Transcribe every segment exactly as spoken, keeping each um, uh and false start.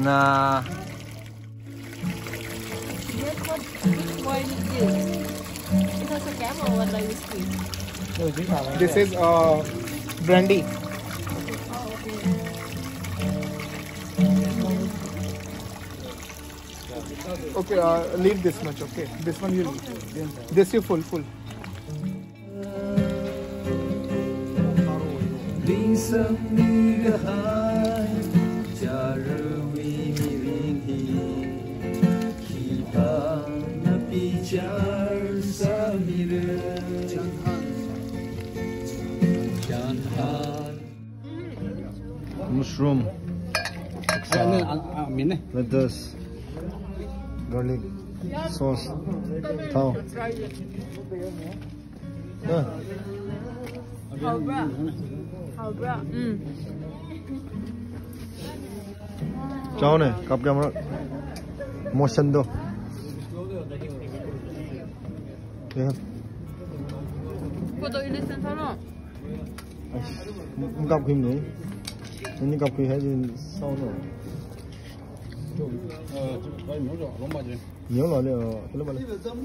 Nah. Yes, what, which wine is this? Is it a camel or like whiskey? This is, uh, brandy. Oh, okay. Okay, uh, leave this much, okay? This one you leave. This you full, full. Mushroom. Lettuce. Garlic. Sauce. Thao. Haobra? Haobra? Mm. Chao ne, kap camera. Motion do. Yeah. Photo ini sensor lo. Ai, kap kim ni. Ini kap kim hai din sao no.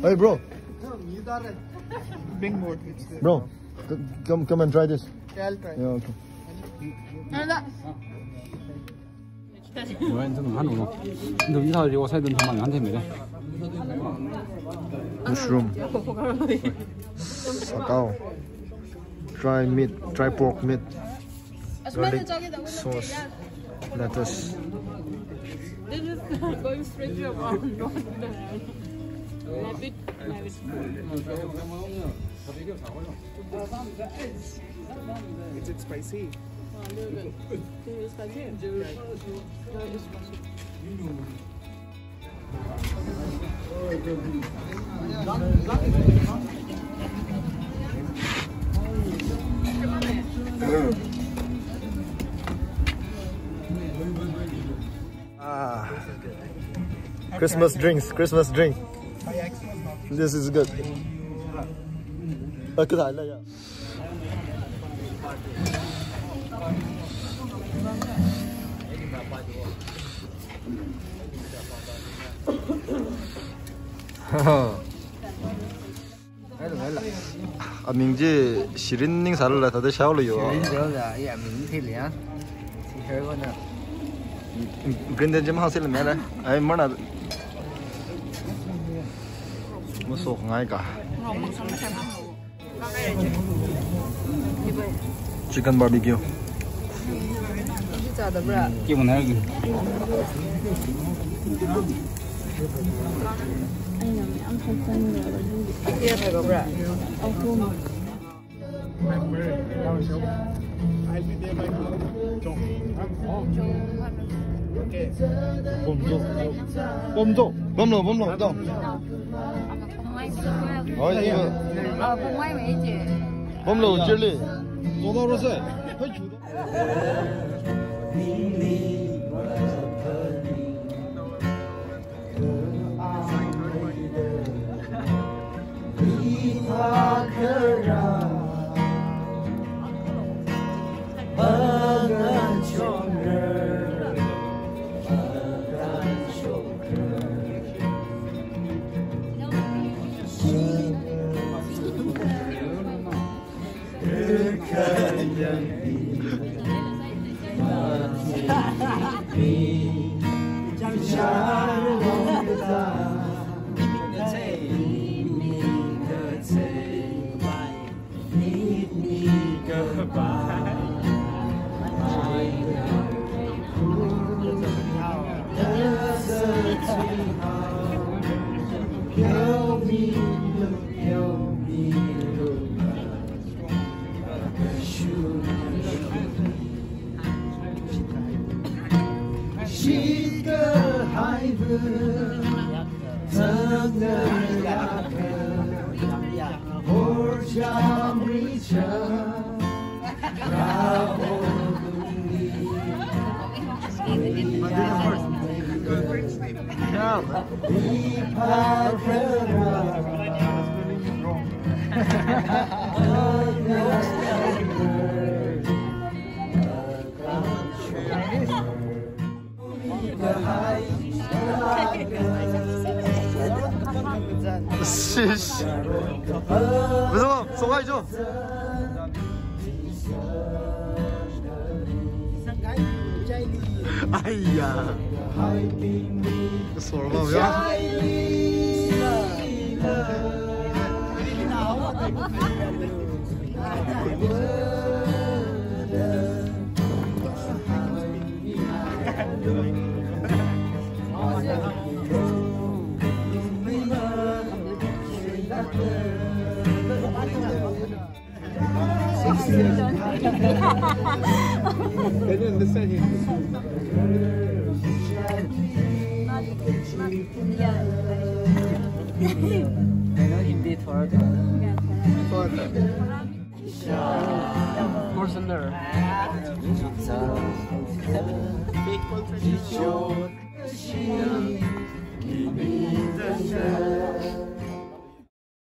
Hey, bro. Bring more. Bro, c-, come, come and try this. Yeah, I'll try. Yeah, okay. Mushroom. Sakao. Dry meat, dry pork meat. Garlic sauce, lettuce. This is going straight to your mouth. Rabbit, rabbit. Is it spicy? A little bit. Is it spicy? Yeah. Ah, Christmas drinks, Christmas drink. This is good. Okay, yeah. Aming chi Shirin ning sālala thāda shaolu yo. Shirin shaolu ya, ya, aming thili ya. Si her ko na. Green den jim hāsila mela. Ai, mana. Masok ngai ka. Chicken barbecue. Ki mana ki? ꯑꯩꯅ ꯃꯌꯥꯝ ꯊꯛꯆꯟꯈ꯭ꯔꯦꯕ ꯑꯗꯨꯒꯤ꯫ ꯀꯌꯥ ꯊꯛꯈ꯭ꯔꯕ꯭ꯔꯥ? ꯑꯍꯨꯝ꯫ ꯄꯣꯝꯖꯣ꯫ ꯄꯣꯝꯖꯣ꯫ ꯄꯣꯝꯂꯣ, ꯄꯣꯝꯂꯣ, ꯇꯥꯎ꯫ ꯍꯣꯏ, ꯏꯕ꯫ ꯄꯣꯝꯂꯣ, ꯆꯦꯜꯂꯤ꯫ ꯆꯣꯗꯧꯔꯁꯦ꯫ ꯍꯣꯏ, ꯆꯨꯗꯧ꯫ Beso, sokai jo. Aiya. Sorma ya. Can you understand him? Can you Hindi थोड़ा थोड़ा? थोड़ा थोड़ा। Call center.